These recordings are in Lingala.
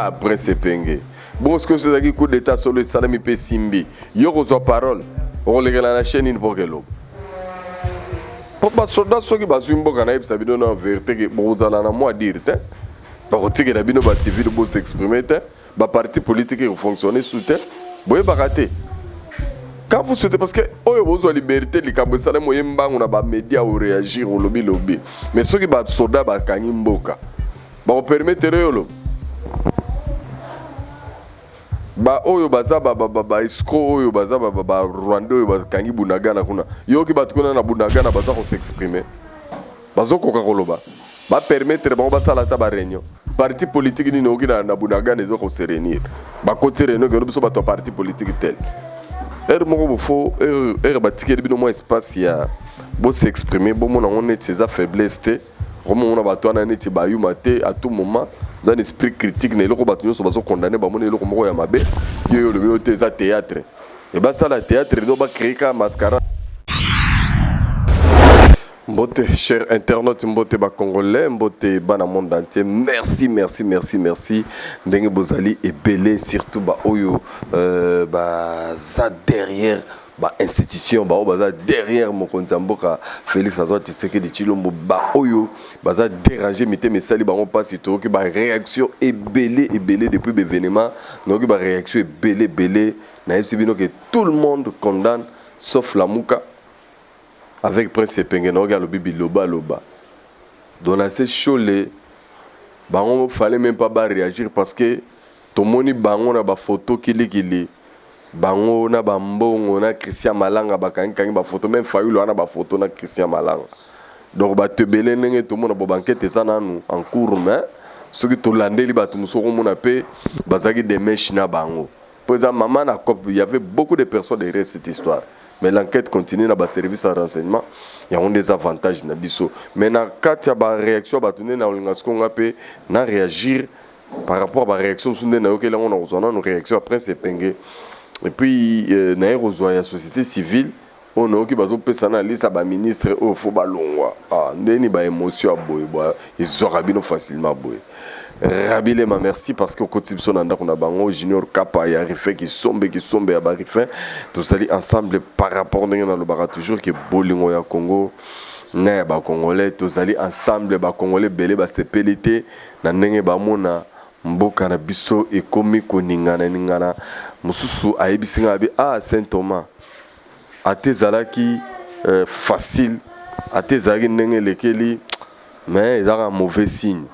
Ah Prince Epenge, bongo soki ezalaki coup d'état solo esalami mpe esimbi, yo kozwa parole, okolekela na chaîne nini mpo keloba? Mpo basoda soki bazwi mboka, nayebisa bino na vérité ke bokozala na mwa dire te, bakotikela bino bacivile bos'exprime te, baparti politique ekofonctionne su te, boyebaka te. Quand vous souhaitez, parce que oyo bozwa liberté, likambo esalemi, oye mbangu na bamédia, oréagir, olobi lobi. Mais soki basoda bakangi mboka, bakopermettre yo oloba? Baoyo baza baescroc, oyo baza barwandais, oyo bakangi Bunagana kuna, yoki bato kuna na Bunagana baza kos'exprime, bazokoka koloba? Bapermettre bango basala ata baréunion? Parti politique nini oki na Bunagana eza kose réunir, bakoti réunion keno biso bato ya parti politique tel? Heure moko bofo heure batikeli bino mwa espace ya bos'exprime, bomona yango neti eza faiblesse te, komomona bato wana neti bayuma te. À tout moment dans esprit critique na eloko bato nyonso bazokondane, bamoni eloko moko ya mabe, yo oyo olobi oyo te, eza théâtre. E basala théâtre do bacréer kaka mascara. Mbote cher internaute, mbote bacongolais, mbote bana monde entier. Merci, merci, merci, merci ndenge bozali ebele, surtout baoyo baza derrière bainstitution, baoyo baza derrière mokonzi ya mboka Félix Antoine Tshisekedi Tshilombo, baoyo baza déranger, mitema esali bango mpasi. Toyoki baréaction ebele ebele depuis baévénement, nayoki baréaction ebele ebele. Nayebisi bino ke tout le monde condamne sauf Lamuka avec Prince Epenge. Nayoki alobi biloba aloba Donatien Shole, bango fallait même pas baréagir parce que tomoni bango na bafoto kilikili, bango na bambongo na Christian Malanga, bakangikangi bafoto, même Fayulu wana bafoto na Christian Malanga. Donc bato ebele ndenge tomona bo, bankete eza nanu en cours, mais soki tolandeli bato mosusu, okomona mpe bazalaki de mèche na bango, mpo eza mama na cop. Il y avait beaucoup de personnes derrière cette histoire, mais l'enquête continue na baservice ya renseignement. Yango nde eza avantage na biso. Mais na kati ya baréaction ya bato, nde na olinga sikoyo nga mpe na réagir par rapport à baréaction mosusu nde nayokeli yango. Na kozwa nano réaction ya Prince Epenge et puis naye kozwa ya société civile oyo nayoki bazopesa na liste baministre oyo fo balongwa. Ah, ndeni baémotion ya boye boye ezwaka bino facilement boye. Rabilema, merci parce que okoti biso na ndako na bango. Junior Kapa ya Rifin, Kisombe, Kisombe ya Barifin, tozali ensemble par rapport ndenge nalobaka toujours ke bolingo ya Congo na ya bacongolais, tozali ensemble. Bacongolais ebele basepeli te na ndenge bamona mboka na biso ekomi koningana ningana. Mosusu ayebisi ngai abi: "Ah, Saint Thomas, ate ezalaki facile, ate ezalaki ndenge elekeli, mais ezalaka mauvais signe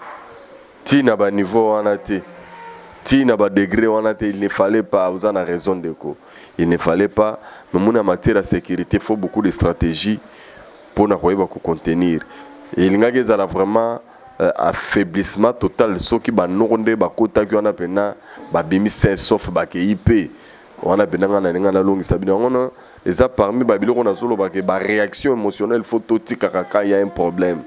ntina baniveau wana te, ntina badegré wana te. Il ne fallait pas." Oza na raison ndeko, il ne fallait pas. Mais mona, matière ya sécurité, faut beaucoup de stratégie mpona koyeba kocontenir. Elingaki ezala vraiment affaiblissement total soki banoko nde bakotaki wana mpena, babimi sain sauf, bakei mpe wana mpena. Ngai nalinga nalongisa bino yango na eza parmi babiloko nazolobaka, baréaction émotionnelle faut totikaka quand y a un problème.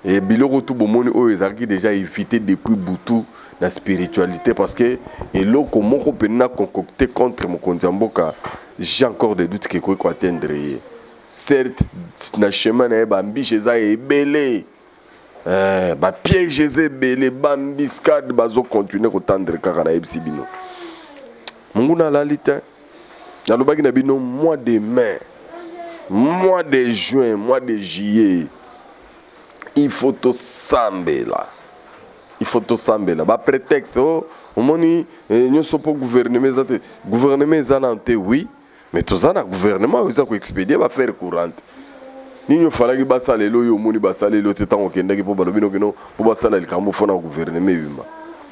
E biloko tu bomoni oyo ezalaki déjà évité depuis butu na spiritualité, parce que eloko moko mpena concocté contre mokonzi ya mboka, j'ai encore des doutes ke ekoki koatteindre ye. Certes, na chemin na ye baembûches eza ebele, bapiège eza ebele, baembuscade bazocontinue kotendre kaka. Nayebisi bino, monguna alali te. Nalobaki na bino mois de mai, mois de juin, mois de juillet, il faut tosambela, il faut tosambela. Baprétexte o omoni nyonso mpo gouvernement eza te, gouvernement eza nano te. Oui, mais toza na gouvernement oyo eza koexpédie baaffaire courante. Nini ofalaki basala elo oyo omoni basala elo te? Ntango okendaki mpo balobi nokeno mpo basala likambo, fo na gouvernement ebima,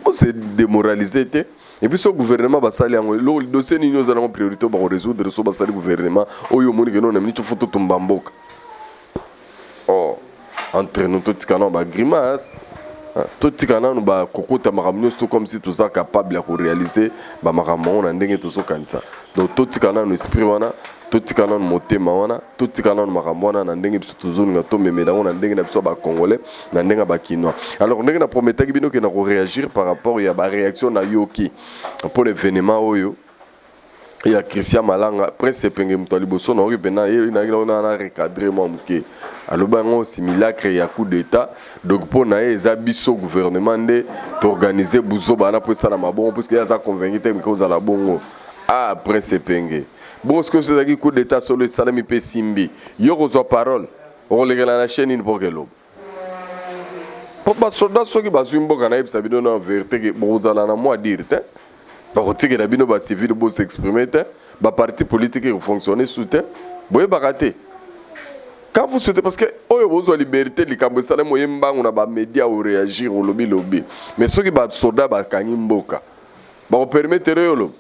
bose démoraliser te. Et puis so gouvernement basali yango, eloko dossier nini oza nango priorité oyo bakorésoudre? So basali gouvernement oyo omoni keno na miniti fo totumba mboka. Or entre nous, totika nano bagrimace, totika nano bakokota makambo nyonso to comme si toza capable ya koréaliser bamakambo yango na ndenge tozokanisa. Donc totika nano esprit wana, totika nano motema wana, totika nano makambo wana na ndenge biso tozolinga tomemela yango na ndenge na biso ya bacongolais, na ndenge ya bakinois. Alors ndenge na prometaki bino ke na koréagir par rapport ya baréaction nayoki mpo na événement oyo. Ya Christian Malanga, Prince Epenge moto ya liboso nayoki mpena ye nayaki na na recadre mwa moke, alobi yango simulacre ya coup d'état. Donc mpo na ye eza biso gouvernement nde toorganize buzoba wana mpo esalama bongo, puisque ye aza convaincu te mike ozala bongo. Ah, Prince Epenge, bongo soki oso ezalaki coup d'état solo esalami mpe esimbi, yo kozwa parole, okolekela na chaîne nini mpo keloba? Mpo basoda soki bazwi mboka, nayebisa bino na vérité ke bokozala na mwa dire te, bakotikela bino bacivile bos'exprime te, baparti politique ekofonctionne su te. Boyebaka te quand vous souhaitez, parce que oyo bozwa liberté, likambo esalemi, oye mbangu na bamédia, oréagir, olobi lobi. Mais soki basoda bakangi mboka, bakopermettre oyo oloba?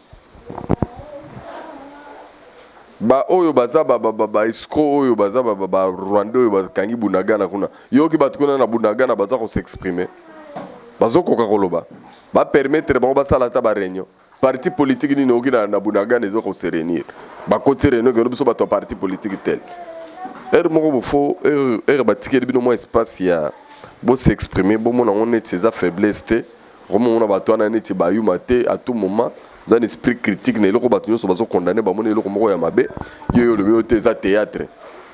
Baoyo baza baescroc, oyo baza barwandais, oyo bakangi Bunagana kuna, yoki bato kuna na Bunagana baza kos'exprime, bazokoka koloba, bapermettre bango basala ata baréunion? Parti politique nini oki na Bunagana eza kose réunir, bakoti réunion kendo biso bato ya parti politique tel? Ere moko bofo ere batikeli bino mwa espace ya bos'exprime, bomona yango neti eza faiblesse te, komomona bato wana neti bayuma te. À tout moment dans esprit critique na eloko bato nyonso bazokondane, bamoni eloko moko ya mabe, yo oyo olobi oyo te, eza théâtre.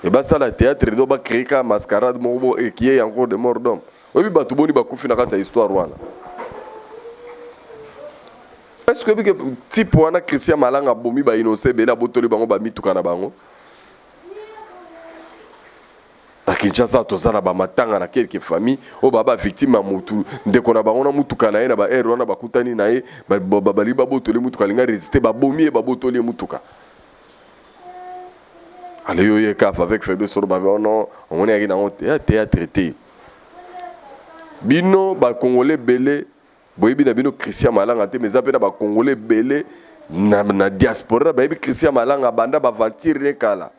E basala théâtre do bacréer ka mascarade moko bo ekie encore de mort d'homme. Oyebi bato boni bakufi na kati ya histoire wana? Est ce que oyebi ke type wana Christian Malanga abomi bainnocent ebele, abotoli bango bamituka na bango na Kinshasa? Toza na bamatanga na quelques famille oyo baa bavictime ya motu ndeko na bango na mutuka na ye. Na baere wana bakutani na ye, balingi babotoli mutuka, alingi résister, babomi ye, babotoli ye mutuka. Ale yo ye kafa avec faiblesse solo babe non, omoni yaki nango ya théâtre te. Bino bakongole ebele boyebi na bino Christian Malanga te, mais eza mpe na bakongole ebele na diaspora bayebi Christian Malanga. Banda baventure ne kala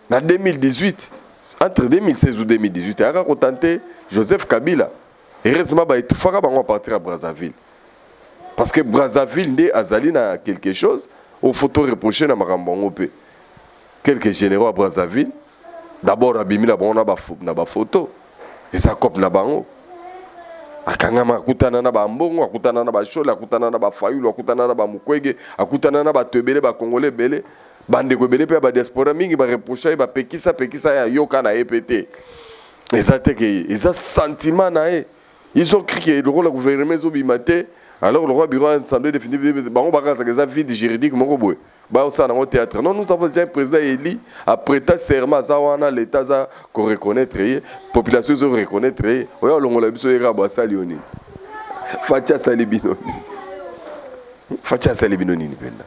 na 2018, entre 2016 ou 2018, ayaka kotante Joseph Kabila. Heureusement baetufaka bango à partir ya Brazzaville, parce que Brazzaville nde azali na quelque chose oyo faut toreproche na makambo yango. Mpe quelques généraux à Brazzaville d'abord abimi na bango na bafoto, eza cope na bango. Akangama, akutana na bambongo, akutana na bashole, akutana na bafayulu, akutana na bamukwege, akutana na bato ebele, bakongole ebele, bandeko ebele mpe ya badiaspora mingi bareprocha ye, bapekisa pekisa ye, ayoka na ye mpe te. Eza te ke eza sentiment na ye. Ils ont cru que lokola gouvernement ezobima te, alors lokola bureau assemblée définitive, bango bakasaka eza vide juridique moko boye, baosala nango théâtre. Non, nous avons déjà un président élu, aprêta serment, aza wana, l'état aza koreconnaître ye, population ezo reconnaître ye. Oyo alongola biso ye kaka bo, asali yo nini? Fatshi asali bino nini? Fatshi asali bino nini mpenza,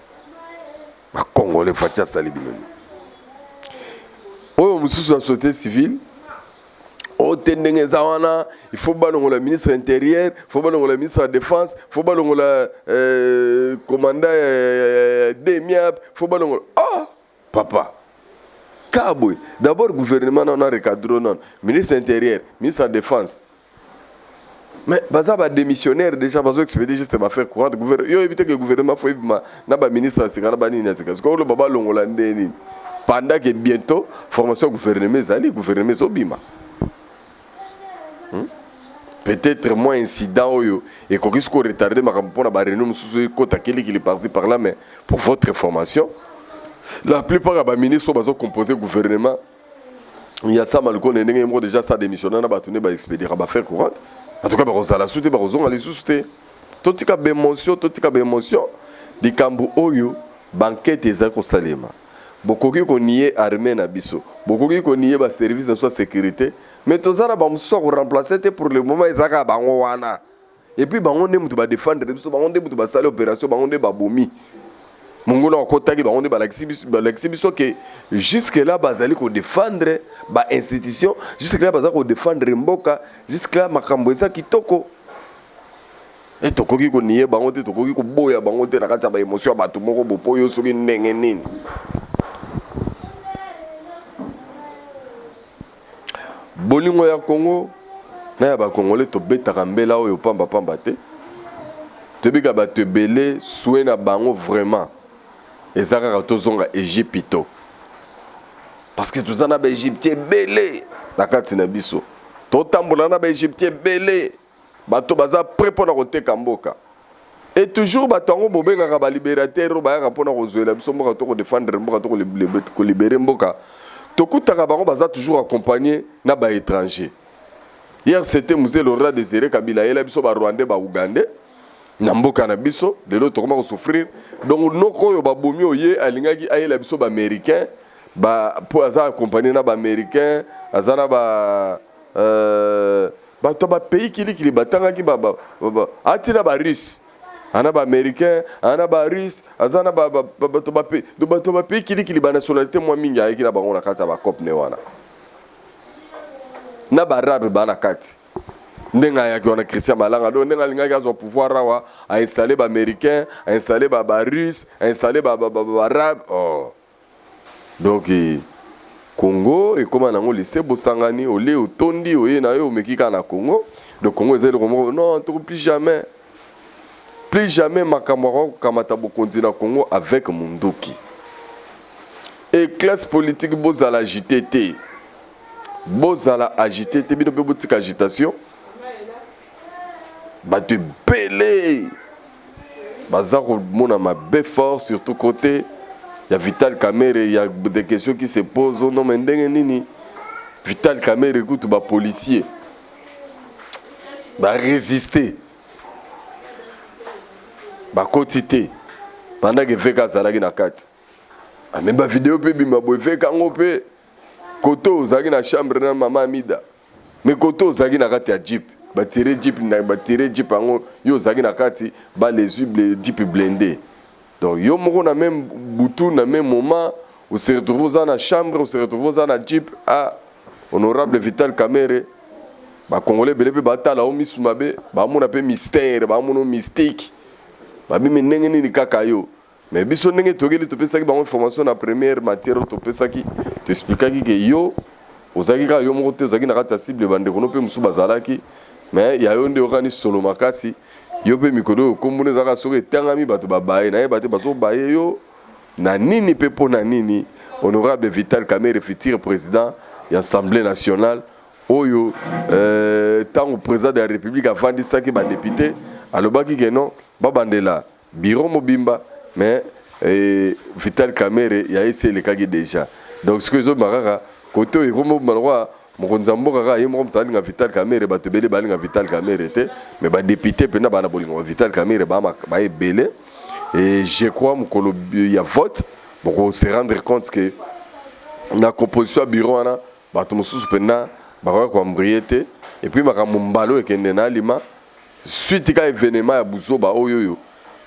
bakongole? Fatshi asali bino nini? Oyo mosusu ya société civile oyo te, ndenge eza wana, il faut balongola ministre intérieur, faut balongola ministre ya défense, faut balongola commandant demiap, faut balongola. Ah papa, ka boye d'abord gouvernement nano recadre nano ministre intérieur, ministre ya défense, mais baza badémissionnaire déjà, bazo expédier juste baaffaire courante. Yo oyebi te ke gouvernement faut ebima na baministre ya sika, na banini ya sika. Sikoyo oloba balongola nde nini, pendant que bientôt formation ya gouvernement ezali, gouvernement ezobima? Peut-être moins incident oyo ekoki soki koretarde makambo mpona baréunion mosusu ekota kilikili par-ci par-là. Mais pour votre information, la plupart ya baministre oyo bazocompose gouvernement ya Sama Lukonde, ndenge moko déjà sa démissionnaire na bato nde baexpédira baaffaire courante. En tout cas bakozala su te, bakozonga lisusu te. Totika baémotion, totika baémotion. Likambo oyo bankete ezali kosalema, bokoki konier armée na biso, bokoki konier baservice na biso ya sécurité, mais toza na bamosusu ya koremplace te. Pour le moment eza kaka bango wana, et puis bango nde moto badefendre biso, bango nde moto basali opération, bango nde babomi monguna akotaki, bango nde balakisi biso ke jusque là bazali kodefendre bainstitution, jusque là bazali kodefendre mboka, jusque là makambo eza kitoko. E tokoki konier bango te, tokoki koboya bango te na kati ya baémotion ya bato moko bopo oyo soki ndenge nini. Bolingo ya Congo na ya bakongole, tobetaka mbela oyo pambapamba te. Toyebika bato ebele swe na bango vraiment eza kaka tozonga Egypto, parce que toza na baégyptien ebele na kati na biso, totambola na baégyptien ebele, bato baza prêt mpona koteka mboka. Et toujours bato yango bobengaka balibérateur, oyo bayaka mpona kozwela biso mboka to kodéfendre mboka to kolibérer mboka, tokutaka bango baza toujours accompagné na baétranger. Hier, c'était Mzee Laurent Désiré Kabila, ayela biso Barwandais, Baougandais na mboka na biso. Lelo tokoma kosouffrir. Donc noko oyo babomi oye alingaki ayela biso Baaméricain ba, mpo aza accompagné na Baaméricain, aza na ba bato ya bapays kilikili batangaki ati na Barusse, ana Baaméricain, ana Barusse, aza na bato bapays kilikili, banationalité mwa mingi ayeki na bango na kati ya bacope ne wana, na Baarabe baa na kati. Ndenge ayaki wana, Christian Malanga, donc ndenge alingaki azwa pouvoir awa, ainstalle Baaméricain, ainstalle Barusse, ainstalle Baarabe. Oh. Donc Congo ekóma nango lycée bosangani, olie, otondi, oye na yo, omeki kaka na Congo. Donc Congo eza eloko moko non toko plus jamais, plus jamais makambo akokamata bokonzi na Congo avec munduki. E classe politique, bozala agité te, bozala agité te. Bino mpe botika agitation. Bato ebele baza komona mabe fort, surtout côté ya Vital Kamerhe. Ya des questions qui se posent: oh non, mais ndenge nini Vital Kamerhe kutu bapolicier barésister, bakoti te pendant que VK azalaki na kati? Ame bavideo mpe bima boye, VK yango mpe koto ozalaki na chambre na mama Amida, mais koto ozalaki na kati ya jeep, batire jeep, batire jeep yango, yo ozalaki na kati, balezwi jeep blindé. Donc yo moko na même butu, na même moment, ose retrouve oza na chambre, ose retrouve oza na jeep. Ah, honorable Vital Kamerhe, Bakongolais ebele mpe batala o misu mabe, bamona mpe mystère, bamona mystique, babimi ndenge nini kaka yo. Mais biso ndenge toyokeli, topesaki bango information na première matière oyo topesaki, toexplikaki ke yo ozalaki kaka yo moko te, ozalaki na kati ya cible, bandeko no mpe mosusu bazalaki, mais ya yo nde okani solo makasi. Yo mpe mikolo oyo kombona ezalaka soki etangami, bato babaye, nayeba te bazobaye yo na nini mpe mpo na nini. Honorable Vital Kamerhe, futur président ya Assemblée nationale oyo, ntango président de la République avandisaki badéputé, alobaki ke non, babandela bureau mobimba, mais Vital Kamerhe ya esi elekaki déjà. Donc sikoyo ezobima kaka kote oyo ekomi obima lokwa mokonzi ya mboka kaka ye moko moto alinga Vital Kamerhe. Bato ebele balinga Vital Kamerhe te, mais badéputé mpena bana bolingo ba Vital Kamerhe baa ebele. Et je crois mokolo ya vote boko se rendre compte que na composition ya bureau wana, bato mosusu mpena bakoki koembrouiller te. Et puis makambo mbala oyo ekende na alima suite ka événement ya buzoba oyo oyo,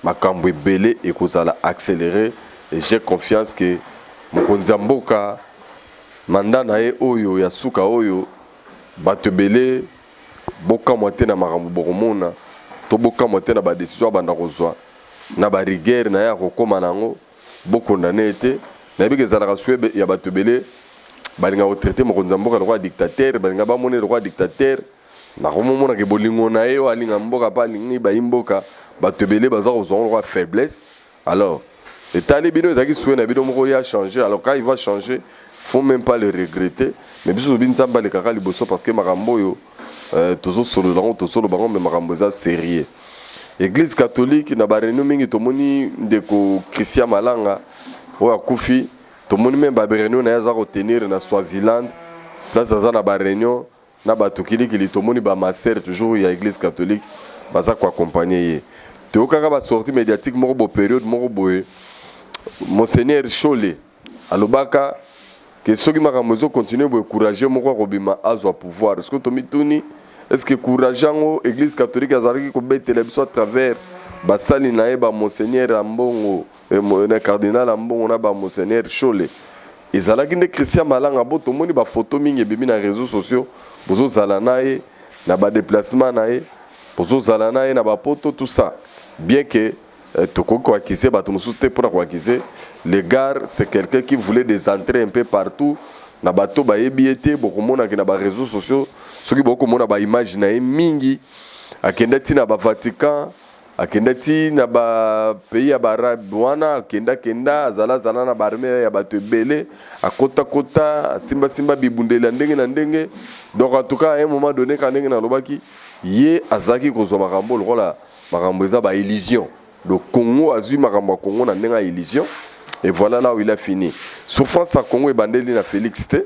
makambo ebele ekozala accéléré. Et j'ai confiance que mokonzi ya mboka, mandat na ye oyo ya suka oyo, bato ebele bokamwa te na makambo bokomona, to bokamwa te na badécision abanda kozwa na barigueur na ye akokóma nango. Bokondane ye te. Nayebi ke ezalaka souhait ya bato ebele, balingaka kotraiter mokonzi ya mboka lokola dictateur, balinga bamona lokola dictateur. Nakomomonaka bolingo na ye oyo alinga mboka mpe alingi bayi mboka, bato ebele baza kozwa ngo lokola faiblesse. Alors etali bino, ezalaki souhait na bino moko ya changer. Alors quand il va changer, faut même pas le regretter. Mais biso tobi Nzambe alekaka liboso, parce que makambo oyo tozosolola yango, tozoloba yango, mais makambo eza sérieux. Église catholique na baréunion mingi, tomoni ndeko Christian Malanga oyo akufi, tomoni même baréunion na ye aza kotenir na Swaziland, place aza na baréunion na bato kilikili. Tomoni bamasere toujours ya Église catholique baza koaccompagner ye. Toyokaka basortie médiatique moko bo période moko boye, Monseigneur Nshole alobaka ke soki makambo ezocontinue boye, courage moko akobima azwa pouvoir. Soki tomituni, est ce que courage yango Église catholique azalaki kobetela biso à travers basali na ye, bamonseigneur ya mbongo na cardinal ya mbongo na bamonseigneur Nshole, ezalaki nde Christian Malanga? Bo tomoni bafoto mingi ebimi na réseaux sociaux, bozozala na ye na badéplacement na ye, bozozala na ye na bapoto, tout ça. Bien que tokoki koaccuser bato mosusu te mpona koaccuser le gars, c'est quelqu'un qui voulait des entrées un peu partout na bato bayebi ye te. Bokomonaki na baréseaux sociaux, soki bokomona baimage na ye mingi, akenda ti na baVatican, akenda ti na bapays ya baarabe wana, akendakenda, azalazala na baarmée ya bato ebele, akotakota, asimbasimba bibundeli ya ndenge na ndenge. Donc en tout cas, à un moment donné, ka ndenge nalobaki, ye azalaki kozwa makambo lokola Makambo eza ba illusion. Donc Congo azui makambo ya Congo na ndenge ya illusion et voilà là où il a fini. Souffrance ya Congo ebandeli na Felix te.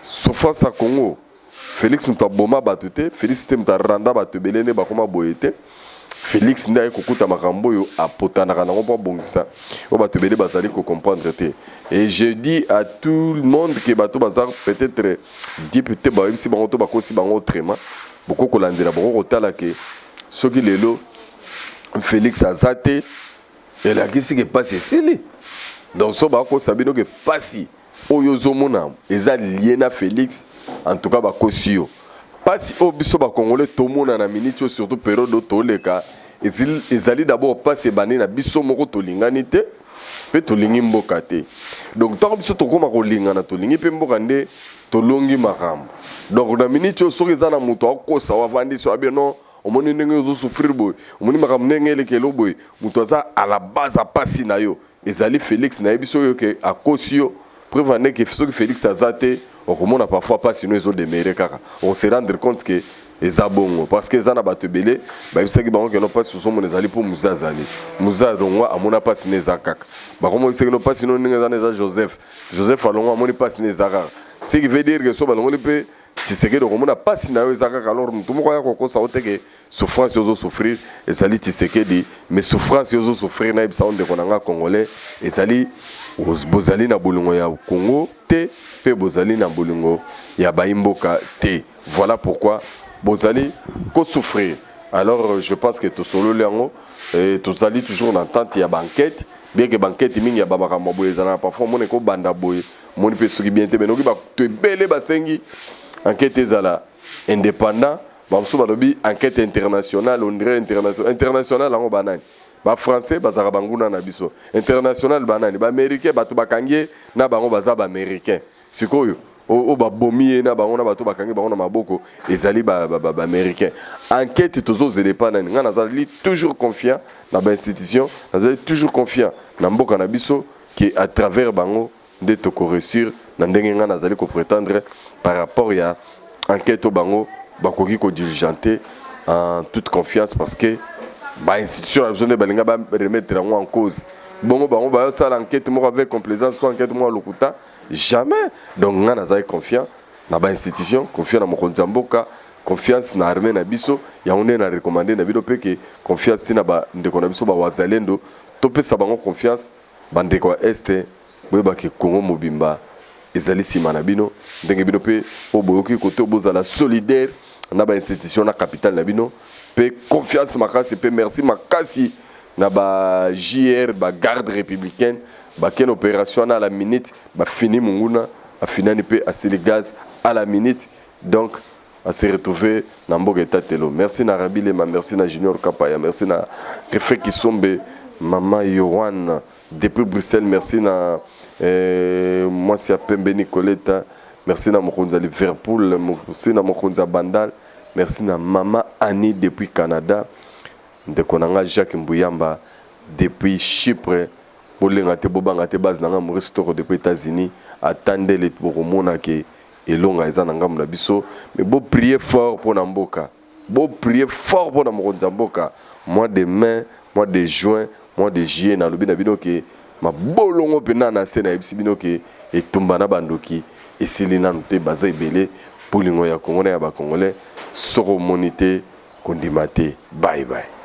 Souffrance ya Congo Felix moto aboma bato te, Felix te moto aranda bato ebele nde bakoma boye te. Felix nde aye kokuta makambo oyo apotanaka nango mpo abongisa oyo bato ebele bazali kocomprendre te. Et je dis à tout le monde que bato baza peut-être deep te, bayebisi bango to bakosi bango autrement, boko kolandela, boko kotala ke soki lelo Felix aza te, elakisi ke pasi esili. Donc so bakosa bino ke pasi oyo ozomona eza lié na Felix, en tout cas bakosi yo. Pasi oyo biso bacongolais tomona na miniti oyo, surtout période oyo toleka, ezali d'abord pasi ebandi na biso moko. Tolingani te mpe tolingi mboka te. Donc ntango biso tokóma kolingana, tolingi mpe mboka, nde tolongi makambo. Donc na miniti oyo, soki eza na moto akosa o avandi so abi non, omoni ndenge ozosouffrir boye, omoni makambo ndenge elekelo boye, moto aza à la base ya pasi na yo ezali Félix. Nayebi soki oyo ke akosi yo. Preuve ane ke soki Félix aza te, okomona parfois pasi no ezodemeurer kaka. On se rendre compte ke eza bongo parce que eza na bato ebele bayebisaki bango ke no, mpasi ozomona ezali mpo Mzee azali. Mzee alongwa, amona mpasi ne eza kaka. Bakomoyebisaki no, mpasi no ndenge eza na eza Joseph. Joseph alongwa, amoni mpasi ne eza kaka. Ce qui veut dire que so balongoli mpe Tshisekedi, okomona mpasi na yo eza kaka. Alors motu moko aya kokosa o te ke souffrance oyo ozosouffrir ezali Tshisekedi. Mais souffrance oyo ozosouffrir, nayebisa o ndeko na nga congolais, ezali bozali na bolingo ya Congo te mpe bozali na bolingo ya bayimboka te. Voilà pourquoi bozali kosouffrir. Alors je pense que tosololi yango. Tozali toujours na attente ya baenquête, bien que baenquête mingi ya bamakambo boye ezalaka parfois omona ekobanda boye, omoni mpe soki bien te. Mais noki bato ebele basengi enquête ezala indépendant, bamosusu balobi enquête internationale. On dirait international, international yango banani? Bafrançais bazalaka banguna na biso. International banani? Baaméricain. Bato bakangi ye na bango baza baaméricain. Sikoyo oyo babomi ye na bango na bato bakangi bango na maboko ezali baaméricain. Enquête tozozela epa nani? Ngai nazali toujours confiant na bainstitution, nazali toujours confiant na mboka na biso ke à travers bango nde tokoréussir na ndenge ngai nazali koprétendre par rapport ya enquête oyo bango bakoki kodiligenter en toute confiance, parce que bainstitution na biso nde balinga baremettre yango en cause. Bongo bango bayosala enquête moko avec complaisance to enquête moko ya lokuta? Jamais. Donc ngai nazali confiant na bainstitution, confiant na mokonzi ya mboka, confiance na armée na biso. Yango nde na recommande na bino mpe ke confiance ntina bandeko na biso bawazalendo, topesa bango confiance. Bandeko ya Est, boyebaki Kongo mobimba ezali nsima na bino. Ndenge bino mpe oyo boyoki kote, bozala solidaire na bainstitution na capitale na bino mpe confiance makasi. Mpe merci makasi na ba GR, bagarde républicaine, bakende opération wana à la minute, bafini monguna, afinani mpe asili gaz à la minute. Donc ase retrouver na mboka etatelo. Merci na Rabi Lema, merci na Junior Kapaya, merci na Refe Kisombe, mama Yohan depuis Bruxelles, merci na mwasi ya pembe Nicoleta, merci na mokonzi ya Liverpool, merci na mokonzi ya Bandal, merci na mama Annie depuis Canada, ndeko na nga Jacques Mbuyamba depuis Chypre. Bolenga te, bobanga te. Base na nga Maurice Toro depuis États-Unis. Ata ndele bokomona ke elonga eza na ngambo na biso. Mais boprier fort mpo na mboka, boprier fort mpo na mokonzi ya mboka. Mois de mai, mois de juin, mois de juillet, nalobi na bino ke mabolongo mpena na se. Nayebisi bino ke etumba na bandoki esili nanu te, baza ebele. Bolingo ya Kongo na ya bacongolais, soko omoni te, kondima te. Bye bye.